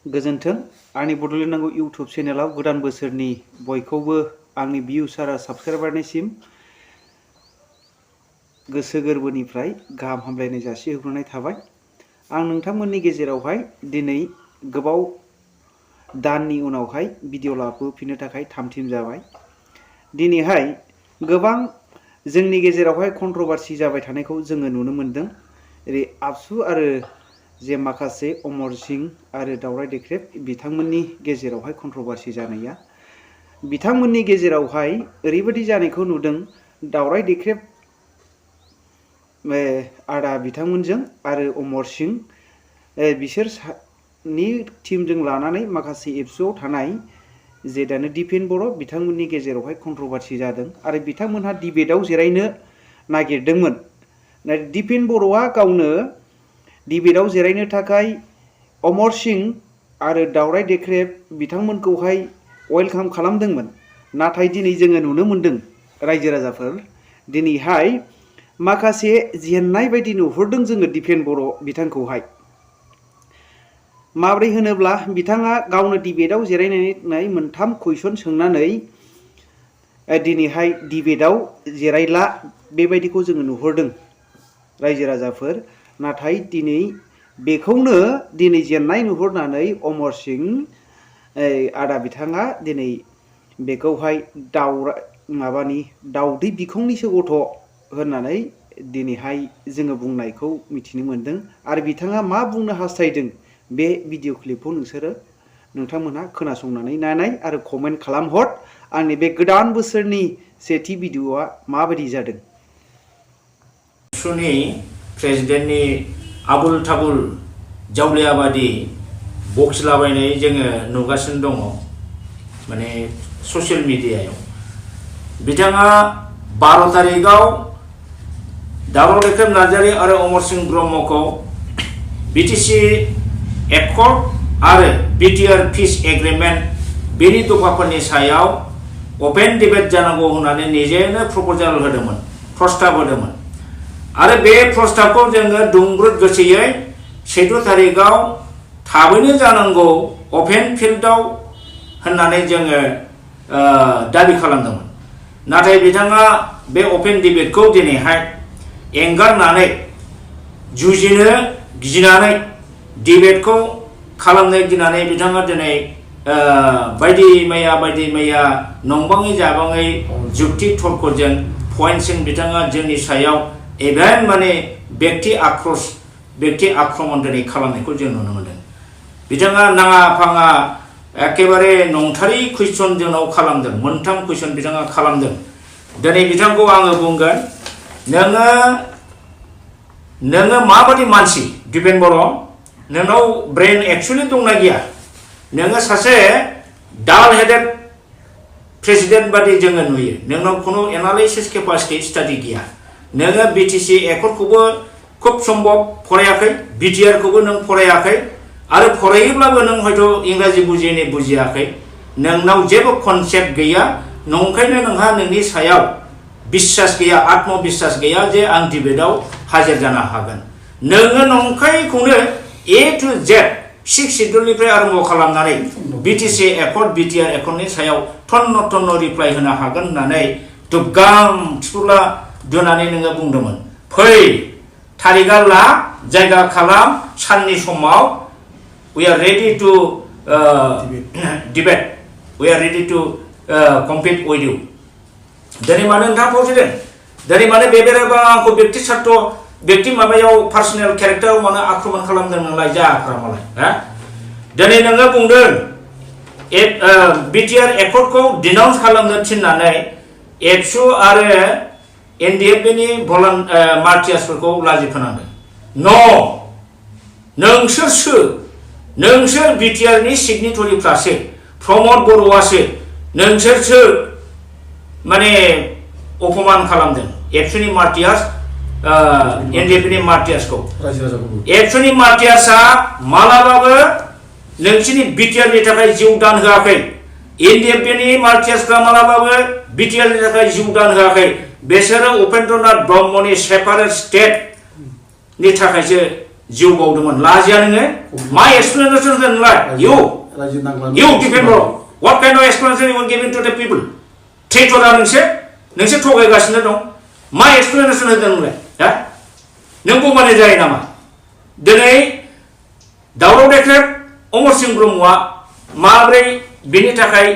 गोजोन्थों आंनि बड'लेण्ड नांगौ इउटुब चेनेलाव गोदान बोसोरनि बयखौबो आंनि भिउस आरो साबस्क्राइबारनिसिम गोसो गोरबोनिफ्राय गाहाम हामलायनाय जासिहरनाय थाबाय। आं नोंथांमोननि गेजेरावहाय दिनै गोबाव दाननि उनावहाय भिडिअ लाबोफिननो थाखाय थामथिम जाबाय। दिनैहाय गोबां जोंनि गेजेरावहाय कन्ट्रभार्सि जाबाय थानायखौ जोङो नुनो मोनदों। ओरै आबसु आरो जे माखासे अमर सिंह आरो दावराय देख्रेब बिथांमोननि गेजेरावहाय कन्ट्रभार्सि जानाया बिथांमोननि गेजेरावहाय ओरैबायदि जानायखौ नुदों। दावराय देख्रेब आदा बिथांमोनजों आरो अमर सिंह बिसोरनि टीमजों लानानै माखासे एबसुआव थानाय जे दानो दिपेन बर' बिथांमोननि गेजेरावहाय कन्ट्रभार्सि जादों आरो बिथांमोनहा डिबेटआव जिरायनो नागिरदोंमोन। दिपेन बर'आ गावनो डिबेटआव जिरायनो थाखाय अमर सिंह आरो दावराय देख्रेब बिथांमोनखौहाय वेलकाम खालामदोंमोन। नाथाय दिनै जोङो नुनो मोनदों रायजो राजाफोर दिनैहाय माखासे जेननाय बायदि नुहुरदों जोङो दिपेन बर' बिथांखौहाय। माब्रै होनोब्ला बिथाङा गावनो डिबेटआव जिरायनानै मोनथाम कुइसन सोंनानै दिनैहाय डिबेटआव जिरायला बेबायदिखौ जोङो नुहुरदों रायजो राजाफोर। नाथाय दिनै बेखौनो दिनै जेननाय नुहुरनानै अमर सिंह आदा बिथाङा दिनै बेखौहाय दावदै बिखंनिसो गथ' होननानै दिनैहाय जोङो बुंनायखौ मिथिनो मोनदों। आरो बिथाङा मा बुंनो हास्थायदों बे भिडिअ क्लिपखौ नोंथांमोनहा खोनासंनानै नाय आरो कमेन्ट खालामहर आंनि बे गोदान बोसोरनि सेथि भिडिअआ माबायदि जादों। सुनि प्रेसिडेन्टनि आबुल थाबुल जावलियाबादि बखिलाबायनाय जोङो नुगासिनो दङ माने ससियेल मिडियायाव। बिथाङा 12 तारिखआव दावराय देख्रेब नार्जारि आरो अमर सिंह ब्रह्मखौ बिटिसि एकर्ड आरो बिटिआर पिस एग्रिमेन्ट बेनि दफाफोरनि सायाव अपेन डिबेट जानांगौ होननानै निजेनो प्रप'जाल होदोंमोन, प्रस्ताब होदोंमोन। आरो बे प्रस्ताबखौ जोङो दुंब्रुद गोसोयै 14 तारिखआव थाबैनो जानांगौ अपेन फिल्डआव होननानै जोङो दाबि खालामदोंमोन। नाथाय बिथाङा बे अपेन डिबेटखौ दिनैहाय एंगारनानै जुजिनो गिनानै डिबेटखौ खालामनो गिनानै बिथाङा दिनै बायदि मैया नंबाङै जाबाङै जुक्ति तर्कजों पइन्टजों बिथाङा जोंनि सायाव एभेन माने व्यक्ति आक्रमण दिनै खालामनायखौ जों नुनो मोनदों। बिथाङा नाङा फाङा एकेबारे नंथारै कुइसन जोंनाव खालामदों। मोनथाम कुइसन बिथाङा खालामदों। दिनै बिथांखौ आङो बुंगोन, नोङो माबायदि मानसि दिपेन बर'? नोंनाव ब्रेन एक्सुअलि दंना गैया? नोङो सासे डाल हेडेड प्रेसिडेन्ट बादि जोङो नुयो। नोंनाव खुनु एनालाइसिस केपासिटि स्टाडि गैया। नोङो बिटिसि एकर्डखौबो खुब सम्भब फरायाखै, बिटिआरखौबो नों फरायाखै आरो फरायोब्लाबो नों हयथ' इंराजि बुजियाखै। नोंनाव जेबो कनसेप्ट गैया। नंखायनो नोंहा नोंनि सायाव बिश्वास गैया, आत्मबिश्वास गैया जे आं डिबेटआव हाजिर जानो हागोन। नोङो नंखायखौनो ए टु जेड 6 सिड्युलनिफ्राय आरम्भ खालामनानै बिटिसि एकर्ड बिटिआर एकर्डनि सायाव थन्न रिप्लाइ होनो हागोन होननानै दुबगां थिफुला दोनानै नोङो बुंदोंमोन। फै थारिखआ ला, जायगा खालाम, साननि समाव we are ready to debate, we are ready to compete with you। दिनै मानो नोंथाङा फावथिदों? दिनै मानो बेबेराबा आंखौ व्यक्ति माबायाव पार्सनेल केरेक्टाराव मानो आक्रमण खालामदों नोंलाय? जाफ्रा मालाय दिनै नोङो बुंदों बिटिआर एकर्डखौ डिनाउन्स खालामनो थिननानै एबसु आरो एनडिएफबिनि मार्टियार्सफोरखौ लाजि फोनांदों। नोंसोर बिटिआरनि सिगनेटरिफ्रासो, प्रमद बर'आसो, नोंसोरसो माने अपमान खालामदों एबसुनि मार्टियार्स एनडिएफबिनि मार्टियार्सखौ। एबसुनि मार्टियार्सआ मालाबाबो नोंसिनि बिटिआरनि थाखाय जिउ दान होआखै। एनडिएफबिनि मार्टियार्सफ्रा मालाबाबो बिटिआरनि थाखाय जिउ दान होआखै। बिसोरो उपेन्द्रनाथ ब्रह्मनि सेपारेट स्टेटनि थाखायसो जिउ बावदोंमोन लाजिया नोङो मा एक्सप्लेनेसन होदों नोंलाय you defend Bodo' what kind of explanation you are giving to the people ट्रेटरा नोंसोर थगायगासिनो दं मा एक्सप्लेनेसन होदों नोंलाय हा नों बुंबानो जायो नामा दिनै दावराव देख्रेब अमर सिंह ब्रह्मआ माब्रै बेनि थाखाय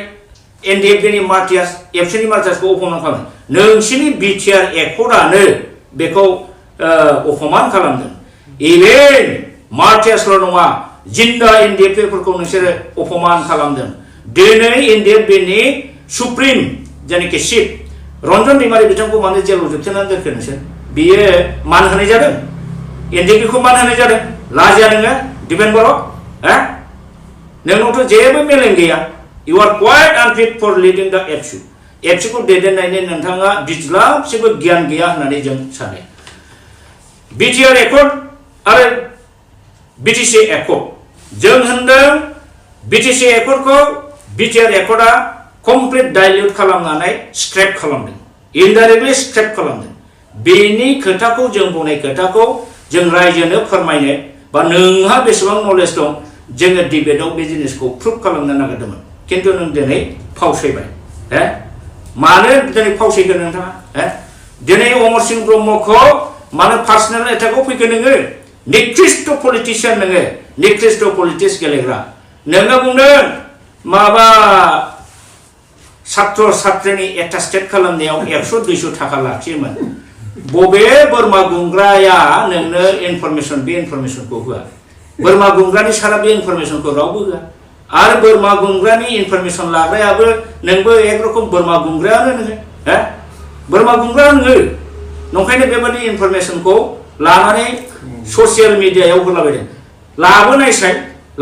एनडिएफबि मार्टियास एबसुनि मार्टियासखौ अपमान खालामो नोंसिनि बिटिआर एकर्डआनो बेखौ अपमान खालामदों इभेन मार्टियासल' नङा जिन्दा एनडिएफफोरखौ नोंसोरो अपमान खालामदों दिनै एनडिएफबिनि सुप्रिम जायनाखि चिफ रन्जन दैमारि बिथांखौ मानो जेलाव जोबथेनानै दोनखो नोंसोर बियो मान होनाय जादों एनडिएफबिखौ मान होनाय जादों लाजिया नोङो दिपेन बर' नोंनावथ' जेबो मेलेम गैया you are quite unfit for leading the एबसुखौ दैदेननायनि नोंथाङा बिज्लाबसेबो गियान गैया होननानै जों सानो बिटिआर एकर्ड आरो बिटिसि एकर्ड जों होनदों बिटिसि एकर्डखौ बिटिआर एकर्डआ कमप्लिट डाइल्यूट खालामनानै स्क्रैप खालामदों इनडाइरेक्टलि स्क्रैप खालामदों बेनि खोथाखौ जों बुंनाय खोथाखौ जों रायजोनो फोरमायनो बा नोंहा बेसेबां नलेज दं जोङो डिबेटआव बे जिनिसखौ प्रुफ खालामनो नागिरदोंमोन किन्तु नों दिनै फावसायबाय मानो दिनै फावसायखो नोंथाङा दिनै अमर सिंह ब्रह्मखौ मानो पार्सनेल एटाकआव फैखो नोङो निकृष्ट पलिटिशियान नोङो निकृष्ट पलिटिक्स गेलेग्रा नोङो बुंदों माबा छात्र छात्रीनि एटास्टेट खालामनायाव 100-200 थाखा लाखियोमोन बबे बोरमा गुंग्राया नोंनो इनफरमेसन बे इनफरमेसनखौ होआ बोरमा गुंग्रानि सारा बे इनफरमेसनखौ रावबो होआ आरो बोरमा गुंग्रानि इनफरमेसन लाग्रायाबो नोंबो एक रकम बोरमा गुंग्रायानो नोङो बोरमा गुंग्रा नोङो नंखायनो बेबादि इनफरमेसनखौ लानानै ससियेल मिडियायाव होलाबायदों लाबोनायसाय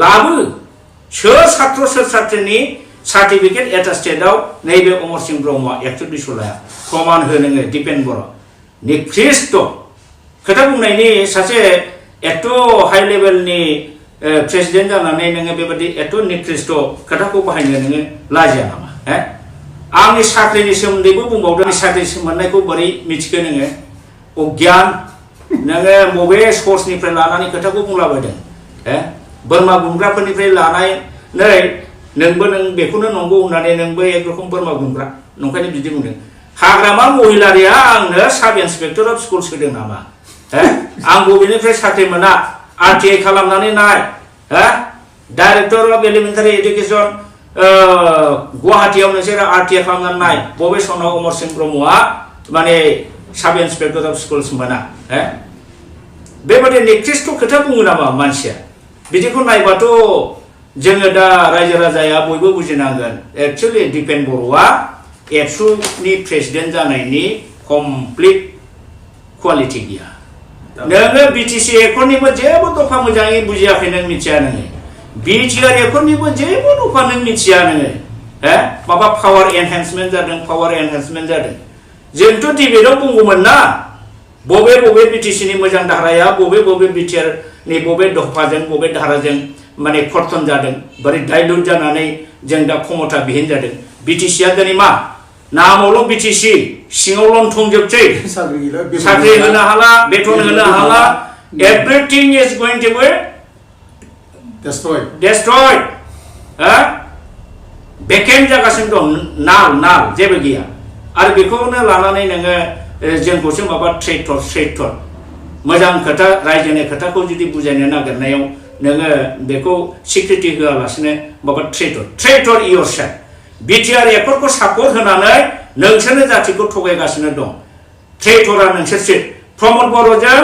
लाबो सोर छात्र सोर छात्रीनि सार्टिफिकेट एटास्टेटआव नैबे अमर सिंह ब्रह्मआ 100-200 लाया प्रमाण हो नोङो दिपेन बर' निकृष्ट खोथा बुंनायनि सासे एथ' हाई लेभेलनि प्रेसिडेन्ट जानानै नोङो बेबादि एथ' निकृष्ट खोथाखौ बाहायनो नोङो लाजिया नामा आंनि साख्रिनि सोमोन्दैबो बुंबावदों आंनि साख्रि मोननायखौ बोरै मिथिखो नोङो अज्ञान नोङो बबे सर्सनिफ्राय लानानै खोथाखौ बुंलाबायदों बोरमा गुमग्राफोरनिफ्राय लानानै नोंबो नों बेखौनो नंगौ होननानै नोंबो एक रकम बोरमा गुमग्रा नंखायनो बिदि बुंदों हाग्रामा महिलारिया आंनो साब इन्सपेक्टर अफ स्कुल्स होदों नामा आं बबेनिफ्राय साख्रि मोना आरटिआई खालामनानै नाय डाइरेक्टर अफ एलिमेन्टारि एडुकेसन गुवाहाटीयाव नोंसोर आरटिआई खालामनानै नाय बबे सनाव अमर सिंह ब्रह्मआ माने साब इन्सपेक्टर अफ स्कुल्स मोना बेबादि निकृष्ट खोथा बुङो नामा मानसिया बिदिखौ नायबाथ' जोङो दा रायजो राजाया बयबो बुजिनांगोन एक्चुअलि दिपेन बर'आ एबसुनि प्रेसिडेन्ट जानायनि कमप्लिट क्वालिटि गैया नोङो बिटिसि एकर्डनिबो जेबो दफा मोजाङै बुजियाखै नों मिथिया नोङो बिटिआर एकर्डनिबो जेबो दफा नों मिथिया नोङो माबा पावार एनहेन्समेन्ट जादों जोंथ' डिबेटआव बुंगौमोन ना बबे बबे बिटिसिनि मोजां धाराया बबे बबे बिटिआरनि बबे दफाजों बबे धाराजों माने खर्तन जादों बोरै डाइल्यूट जानानै जों दा क्षमता बिहीन जादों बिटिसिया दिनै मा नामावल' बिटिसि सिङाव लंथंजोबसै साख्रि होनो हाला बेथन होनो हाला everything is going to be destroyed बेकेन्ड जागासिनो दं नाल जेबो गैया आरो बेखौनो लानानै नोङो जोंखौसो माबा ट्रेटर मोजां खोथा रायजोनि खोथाखौ जुदि बुजायनो नागिरनायाव नोङो बेखौ सिक्रिटि होआलासिनो माबा ट्रेटर इयरसेल्फ बिटिआर एकर्डखौ सापर्ट होनानै नोंसोरनो जातिखौ थगायगासिनो दं ट्रेटरा नोंसोरसो प्रमद बर'जों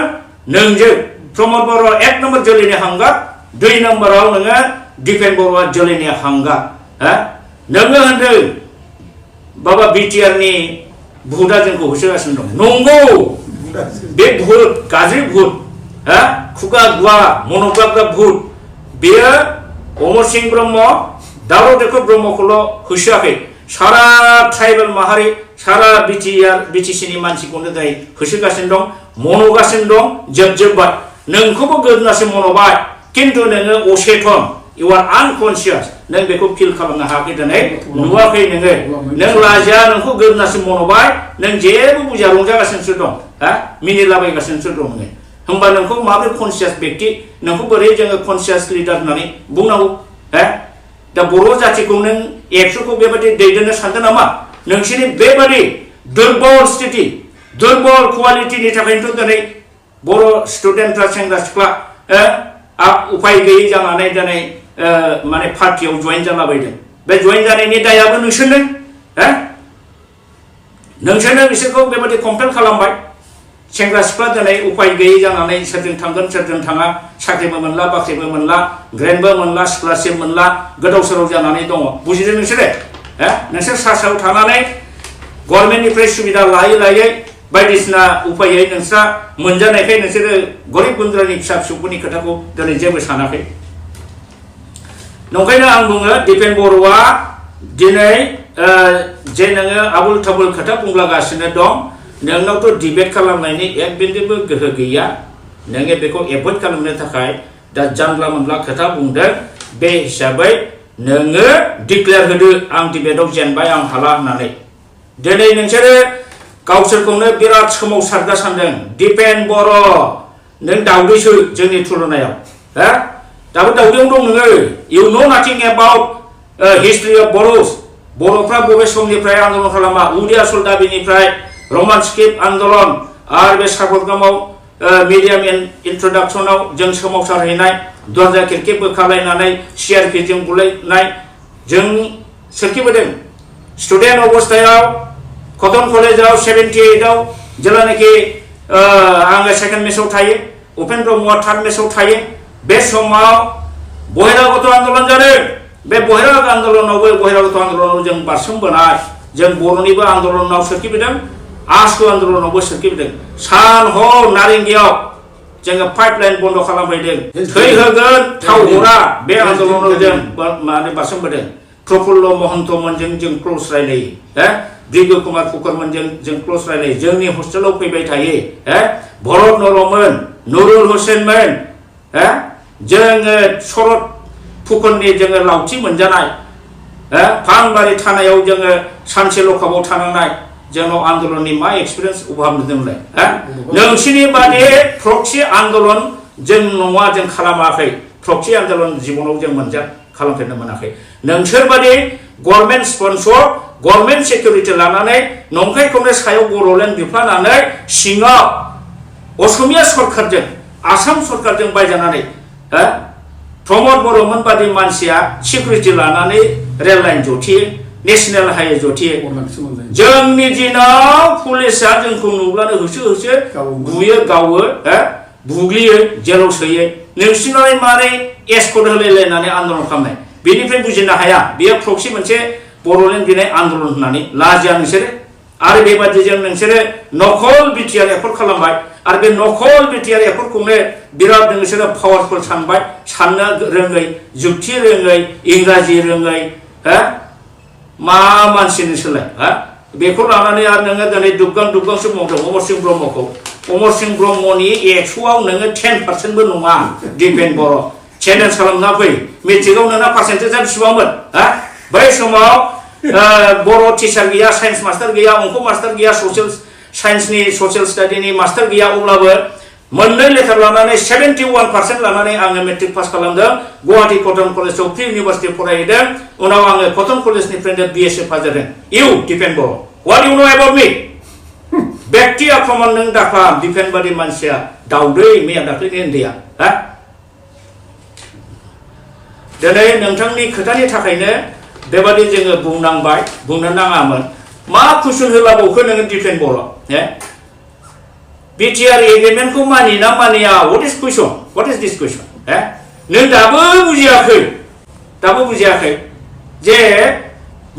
नोंजों प्रमद बर' 1 नम्बर जोलैनि हांगार 2 नम्बराव नोङो दिपेन बर'आ जोलैनि हांगार नोङो होनदों बाबा बिटिआरनि भुटआ जोंखौ होसोगासिनो दं नंगौ बे भुट गाज्रि भुट खुगा गुवा मन'ग्राग्रा भुट बेयो अमर सिंह ब्रह्म दावराव देख्रेब ब्रह्मखौल' होसोआखै सारा ट्राइबेल माहारि सारा बिटिसिनि मानसिखौनो दिनै होसोगासिनो दं मन'गासिनो दं जोबजोब्बाय नोंखौबो गोदोनासो मन'बाय किन्तु नोङो अचेतन इउ आर आनकनसियास नों बेखौ फिल खालामनो हायाखै दिनै नुवाखै नों लाजिया नोंखौ गोदोनासो मन'बाय नों जेबो बुजिया रंजागासिनोसो दं मिनिलाबायगासिनोसो दं नोङो होमबा नोंखौ माबोरै कनसियास व्यक्ति नोंखौ बोरै जोङो कनसियास लिडार होननानै बुंनांगौ दा बर' जातिखौ नों एबसुखौ बेबायदि दैदेननो सानदों नामा नोंसोरनि बेबायदि दुर्बल स्थिति दुर्बल क्वालिटिनि थाखायनोथ' दिनै बर' स्टुडेन्टफ्रा सेंग्रा सिख्ला उपाय गैयै जानानै दिनै माने पार्टियाव जइन जालाबायदों बे जइन जानायनि दायाबो नोंसोरनो नोंसोरनो बिसोरखौ बेबायदि कमप्लेन खालामबाय सेंग्रा सिख्ला दिनै उपाय गैयै जानानै सोरजों थांगोन सोरजों थाङा साख्रिबो मोनला बाख्रिबो मोनला ग्रेन्टबो मोनला स्कलारशिप मोनला गोदाव सोराव जानानै दङ बुजिदों नोंसोरो नोंसोर सा सायाव थानानै गभर्नमेन्टनिफ्राय सुबिदा लायै लायै बायदिसिना उपायै नोंस्रा मोनजानायखाय नोंसोरो गरिब गुन्द्रानि फिसा फिसौफोरनि खोथाखौ दिनै जेबो सानाखै नंखायनो आं बुङो दिपेन बर'आ दिनै जे नोङो आबुल थाबुल खोथा बुंलागासिनो दं नोंनावथ' डिबेट खालामनायनि एक बिन्दोबो गोहो गैया नोङो बेखौ एभयड खालामनो थाखाय दा जानला मोनला खोथा बुंदों बे हिसाबै नोङो डिक्लेयार होदो आं डिबेटआव जेनबाय आं हाला होननानै दिनै नोंसोरो गावसोरखौनो बिराद सोमावसारग्रा सानदों दिपेन बर' नों दाउदैसो जोंनि तुलनायाव दाबो दाउदैयाव दं नोङो इउ नो नाथिं एबाउट हिस्ट्रि अफ बर'स बर'फ्रा बबे समनिफ्राय आन्दलन खालामा उदिया सलदाबिनिफ्राय रमान स्क्रिप्ट आन्दलन आरो बे सागरगामाव मिडियाम इन्ट्रडाक्सनाव जों सोमावसारहैनाय दरजा खिरखि बोखालायनानै सिआरपिजों बुलायनाय जों सोरखिबोदों स्टुडेन्ट अबस्थायाव कटन कलेजाव 78आव जेब्लानाखि आङो सेकेन्ड मेसआव थायो उपेन ब्रह्मआ थार्ड मेसआव थायो बे समाव बहिरागत आन्दलन जादों बे बहिरागत आन्दलनाव जों बारसोमबोनाय जों बर'निबो आन्दलनाव सोरखिबोदों आसु आन्दलनावबो सोरखिबोदों सान हर नारेंगियाव जोङो पाइपलाइन बन्द खालामफैदों थै होगोन थाव हरा बे आन्दलनाव जों माने बारसोमबोदों प्रफुल्ल महन्तमोनजों जों क्ल'ज रायलायो दिग्य कुमार फुकरमोनजों जों क्ल'ज रायलायो जोंनि हस्टेलाव फैबाय थायो भरत नरमोन नुरुल हुसैनमोन जोङो शरद फुकननि जोङो लावथि मोनजानाय फानबारि थानायाव जोङो सानसे लकआपआव थानांनाय जोंनाव आन्दलननि मा एक्सपिरियेन्स अभाब नुदोंलाय नोंसिनि बादि प्रक्सि आन्दलन जों नङा जों खालामाखै प्रक्सि आन्दलन जिबनाव जों खालामफेरनो मोनाखै नोंसोर बादि गभर्नमेन्ट स्पन्सर गभर्नमेन्ट सिकिउरिटि लानानै नंखायखौनो सायाव बर'लेण्ड बिफानानै सिङाव असमिया सरकारजों आसाम सरकारजों बायजानानै प्रमद बर'मोन बादि मानसिया सिकिउरिटि लानानै रेल लाइन जथियो नेशनेल हाइवे जथियो जोंनि दिनाव पुलिसा जोंखौ नुब्लानो होसो बुयो गावो बुग्लियो जेलाव सोयो नोंसिनालाय मारै एस्कर्ट होलायलायनानै आन्दलन खालामनाय बेनिफ्राय बुजिनो हाया बेयो प्रक्सि मोनसे बर'लेण्ड बिनाय आन्दलन होननानै लाजिया नोंसोरो आरो बेबादिजों नोंसोरो नकल बिटिआर एकर्ड खालामबाय आरो बे नकल बिटिआर एकर्डखौनो बिराद नोंसोरो पावारफुल सानबाय साननो रोङै जुक्ति रोङै इंराजि रोङै मा मानसि नोंसोरलाय बेखौ लानानै आरो नोङो दिनै दुबगांसो मावदों अमर सिंह ब्रह्मखौ अमर सिंह ब्रह्मनि 100आव नोङो 10%बो नङा दिपेन बर' चेलेन्ज खालामना फै मेट्रिकआव नोंना पार्सेन्टेजआ बेसेबांमोन बै समाव बर' टिचार गैया साइन्स मास्टार गैया अंक मास्टार गैया ससियेल साइन्सनि ससियेल स्टाडिनि मास्टार गैया अब्लाबो मोननै लेटार लानानै 71% लानानै आङो मेट्रिक पास खालामदों गुवाहाटी कटन कलेजाव प्रि इउनिभार्सिटि फरायहैदों उनाव आङो कटन कलेजनिफ्रायनो बिएससि पास जादों you Dipen Boro' what you know about me व्यक्ति आक्रमण नों दाखालाम दिपेन बादि मानसिया दाउदै मैया दाख्लैनि उन्दैया दिनै नोंथांनि खोथानि थाखायनो बेबादि जोङो बुंनांबाय बुंनो नाङामोन मा कुइसन होलाबावखो नोङो दिपेन बर' बिटिआर एग्रिमेन्टखौ मानिना मानिया व्हाट इज दिस कुइसन नों दाबो बुजियाखै जे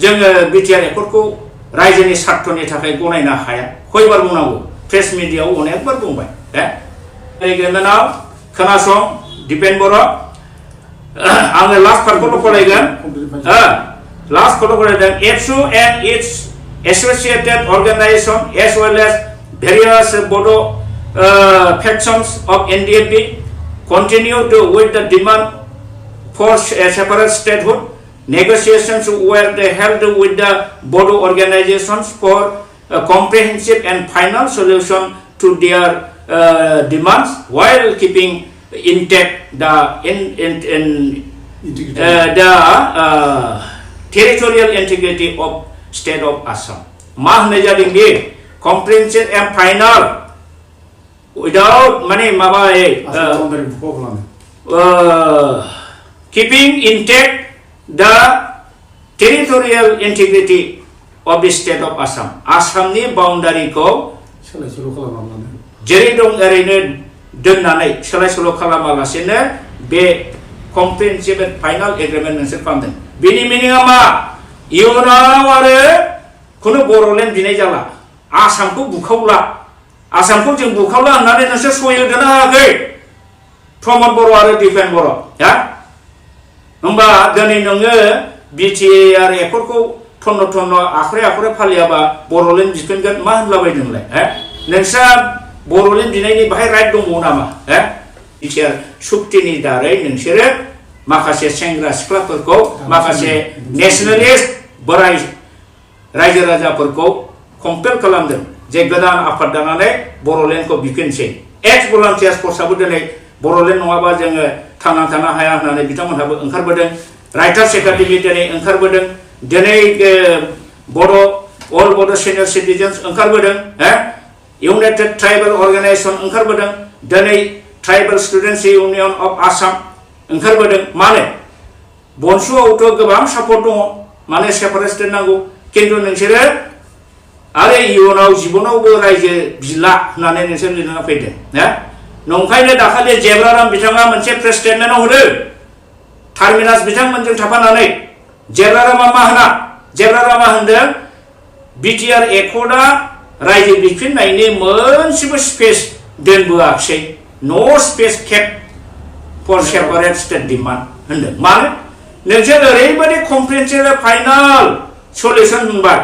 जोङो बिटिआर एकर्डखौ रायजोनि स्वार्थनि थाखाय गनायनो हाया खयबार बुंनांगौ प्रेस मिडियाआव अनेकबार बुंबाय एग्रिमेन्टआव खोनासं दिपेन बर' आङो लास्ट पार्टखौल' फरायगोन लास्ट पार्टखौ फरायदों एबसु and its associated organisation as well as various Bodo factions of NDFB continue with the demand for a separate statehood. Negotiations were held with the Bodo organizations for a comprehensive and final solution to their demands while keeping intact the the territorial integrity of state of Assam. मा होननाय जादों बे comprehensive and final without माने माबा keeping intact the territorial integrity of the state of Assam. आसामनि बाउन्डारिखौ जेरै दं ओरैनो दोननानै सोलाय सोल' खालामालासेनो बे comprehensive and final agreement नोंसोर खालामदों. बेनि मिनिङा मा? इयुनाव आरो खुनु बर'लेण्ड बिनाय जाला. आसामखौ बुखावला. आसामखौ जों बुखावला होननानै नोंसोर सहि होनो हायाखै. प्रमद बर' आरो दिपेन बर'. होमबा दिनै नोङो बिटिआर एकर्डखौ थन्न थन्न आखरे फालियाबा बर'लेण्ड बिफिनगोन मा होनलाबायदोंलाय? नोंस्रा बर'लेण्ड बिनायनि बाहाय राइट दंबावो नामा? बिटिआर सुक्तिनि दारै नोंसोरो माखासे सेंग्रा सिख्लाफोरखौ माखासे नेशनेलिस्ट बोराय रायजो राजाफोरखौ कम्पेल खालामदों जे गोदान आफाद दानानै बर'लेण्डखौ बिफिनसै. एक्स भलान्टियार्स फर्सआबो दिनै बर'लेण्ड नङाबा जोङो थांना थानो हाया होननानै बिथांमोनहाबो ओंखारबोदों. राइटार्स एकाडेमि दिनै ओंखारबोदों. दिनै Bodo' all Bodo' senior citizens ओंखारबोदों. इउनाइटेड ट्राइबेल अर्गानाइजेसन ओंखारबोदों. दिनै tribal students union of Assam ओंखारबोदों. मानो? बनसुआवथ' गोबां सापर्ट दङ. माने सेपारेट नांगौ. खिन्थु नोंसोरो आरो इयुनाव जिबनावबो रायजो बिला होननानै नोंसोर लिरना फैदों. नंखायनो दाखालि जेब्राराम बिथाङा मोनसे प्रेस स्टेटमेन्टआव होदों टार्मिनास बिथांमोनजों थाफानानै. जेब्रारामा मा होना? जेब्रारामा होनदों बिटिआर एकर्डआ रायजो बिफिननायनि मोनसेबो स्पेस दोनबोआखिसै. No space kept for separate state demand होनदों. मानो? नोंसोर ओरैबायदि कम्प्रिहेन्सिभ फाइनाल सल्युसन होनबाय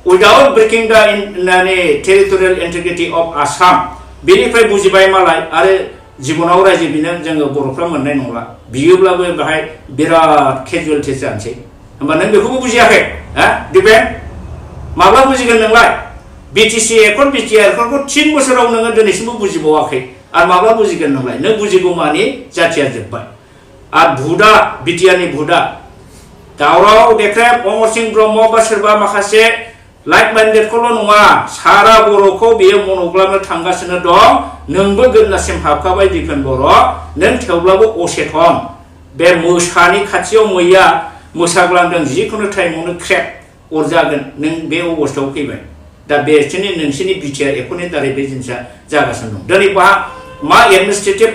without breaking the territorial integrity of Assam. बेनिफ्राय बुजिबाय मालाय आरो जिबनाव रायजो बिनो जोङो बर'फ्रा मोननाय नंला. बियोब्लाबो बेहाय बिराद केजुवेलिटिस जानोसै. होमबा नों बेखौबो बुजियाखै? दिपेन माब्ला बुजिगोन नोंलाय? बिटिसि एकर्ड बिटिआर एकर्डखौ 3 बोसोराव नोङो दिनैसिमबो बुजिबावाखै आरो माब्ला बुजिगोन नोंलाय? नों बुजिगौ मानि जाथिया जोब्बाय. आरो भुटआ बिटिआरनि भुटआ दावराव देख्रेब अमर सिंह ब्रह्म बा सोरबा माखासे लाइक माइन्डेडखौल' नङा सारा बर'खौ बेयो मन'ग्लाबनो थांगासिनो दं. नोंबो गोदनासिम हाबखाबाय दिपेन बर'. नों थेवब्लाबो असेथन. बे मोसानि खाथियाव मैया मोसाग्लांदों जिखुनु टाइमावनो क्रेक अरजागोन. नों बे अबस्थायाव फैबाय. दा बेसोरनि नोंसोरनि बिटिआर एकर्डनि दारै बे जिनिसा जागासिनो दं. दिनै बहा मा एडमिनिस्ट्रेटिभ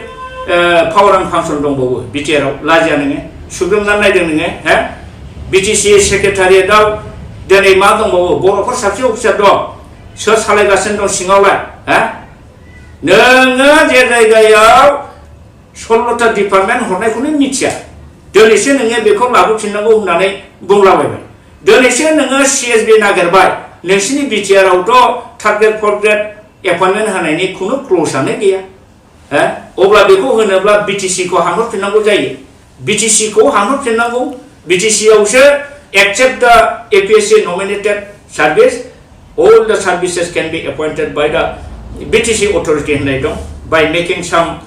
पावार एन्ड फांसन दंबावो बिटिआरआव? लाजिया नोङो? सुग्रोमनानै नायदों नोङो? बिटिसि सेक्रेटारियेटआव दिनै मा दंबावो? बर'फोर साबसे अफिसार दं. सोर सालायगासिनो दं सिङावलाय? नोङो जे जायगायाव 16टा डिपार्टमेन्ट हरनायखौनो मिथिया. दिनैसो नोङो बेखौ लाबोफिननांगौ होननानै बुंलाबायबाय. दिनैसो नोङो सिएसबि नागिरबाय. नोंसिनि बिटिआरआवथ' third grade fourth grade appointment होनायनि खुनु क्ल'जआनो गैया. अब्ला बेखौ होनोब्ला बिटिसिखौ हानहरफिननांगौ जायो. बिटिसिखौ हानहरफिननांगौ. बिटिसिआवसो except the APSC nominated service, all the services can be appointed by the BTC authority by making some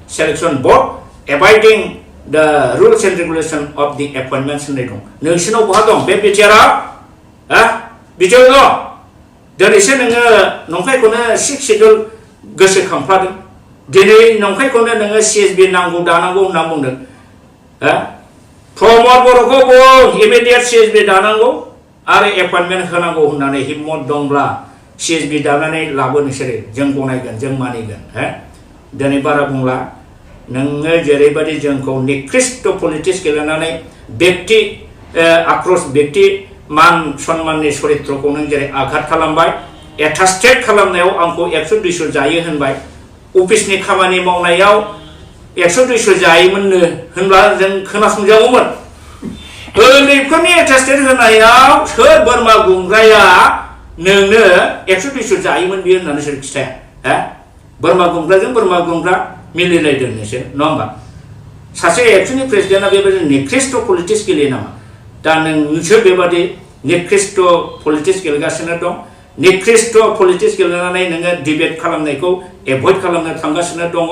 selection board abiding the rules and regulation of the appointments. नोंसिनाव बहा दं बे बिटिआरआ? बिटिआर दं. दिनैसो नोङो नंखायखौनो 6 शेड्युल गोसोखांफ्लादों. दिनै नंखायखौनो नोङो सिएसबि नांगौ दानांगौ होनना बुंदों. प्रमद बर'खौ बुं इमिडियेट सिएसबि दानांगौ आरो एपइन्टमेन्ट होनांगौ होननानै हिम्मत दंब्ला सिएसबि दानानै लाबो नोंसोरो. जों गनायगोन, जों मानिगोन. दिनै बारा बुंला. नोङो जेरैबायदि जोंखौ निकृष्ट पलिटिक्स गेलेनानै व्यक्ति आक्रोश व्यक्ति मान सन्माननि चरित्रखौ नों जेरै आघात खालामबाय. एटास्टेट खालामनायाव आंखौ 100-200 जायो होनबाय. अफिसनि खामानि मावनायाव 100-200 जायोमोननो होनब्ला जों खोनासंजागौमोन. उन्दैफोरनि एटास्टेट होनायाव सोर बोरमा गुमग्राया नोंनो 100-200 जायोमोन बियो होननानै सोर खिथाया? बोरमा गुमग्राजों बोरमा गुमग्रा मिलिलायदों नोंसोर, नङा होमबा? सासे एक्सुनि प्रेसिडेन्टआ बेबायदि निकृष्ट पलिटिक्स गेलेयो नामा? दा नोंसोर बेबादि निकृष्ट पलिटिक्स गेलेगासिनो दं. निकृष्ट पलिटिक्स गेलेनानै नोङो डिबेट खालामनायखौ एभयड खालामनो थांगासिनो दङ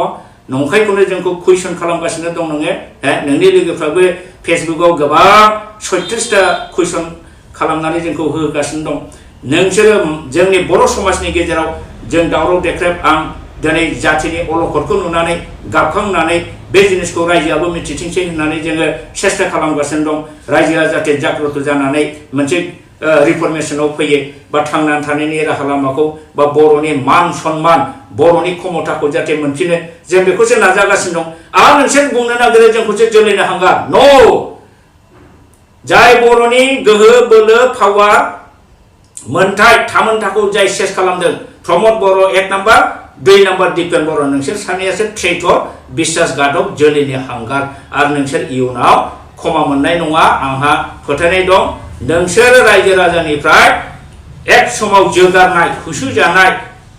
नंखायखौनो जोंखौ कुइसन खालामगासिनो दं नोङो नोंनि लोगोफ्राबो फेसबुकाव गोबां 36टा कुइसन खालामनानै जोंखौ होगासिनो दं नोंसोरो जोंनि बर' समाजनि गेजेराव जों दावराव देख्रेब आं दिनै जातिनि अलखदखौ नुनानै गाबखांनानै बे जिनिसखौ रायजोआबो मिथिथोंसै होननानै जोङो सेस्था खालामगासिनो दं रायजोआ जाहाथे जाग्रत जानानै मोनसे रिफर्मेशनाव फैयो बा थांनानै थानायनि राहा लामाखौ बा बर'नि मान सन्मान बर'नि क्षमताखौ जाहाथे मोनफिनो जों बेखौसो नाजागासिनो दं आरो नोंसोर बुंनो नागिरो जोंखौसो जोलैनो हांगार न' जाय बर'नि गोहो बोलो पावार मोनथाय थामोनथाखौ जाय सेस खालामदों प्रमद बर' 1 नाम्बार 2 नाम्बार दिपेन बर' नोंसोर सानैयासो ट्रेइटर बिश्वासघातक जोलैनि हांगार आरो नोंसोर इयुनाव क्षमा मोननाय नङा आंहा फोथायनाय दं नोंसोर रायजो राजानिफ्राय एक समाव जोगारनाय होसोजानाय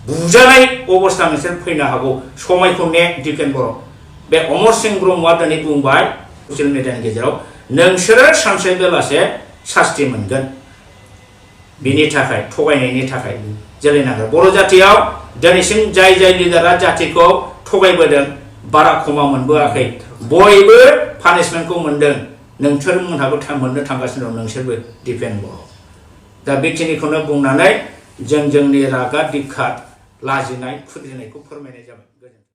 बुजानाय अबस्था नोंसोर फैनो हागौ समायखौ ने दिपेन बर' बे अमर सिंह ब्रह्मआ दिनै बुंबाय ससियेल मिडियानि गेजेराव नोंसोरो सानसे बेलासे सास्ति मोनगोन बिनि थाखाय थगायनायनि थाखाय जोलैनांगोन बर' जातियाव दिनैसिम जाय जाय लिडारा जातिखौ थगायबोदों बारा क्षमा मोनबोआखै बयबो पानिशमेन्टखौ मोनदों नोंसोरमोनहाबो मोननो थांगासिनो दं नोंसोरबो दिपेन बर' दा बेखिनिखौनो बुंनानै जों जोंनि रागा दिक्खात लाजिनाय खुद्रिनायखौ फोरमायनाय जाबाय।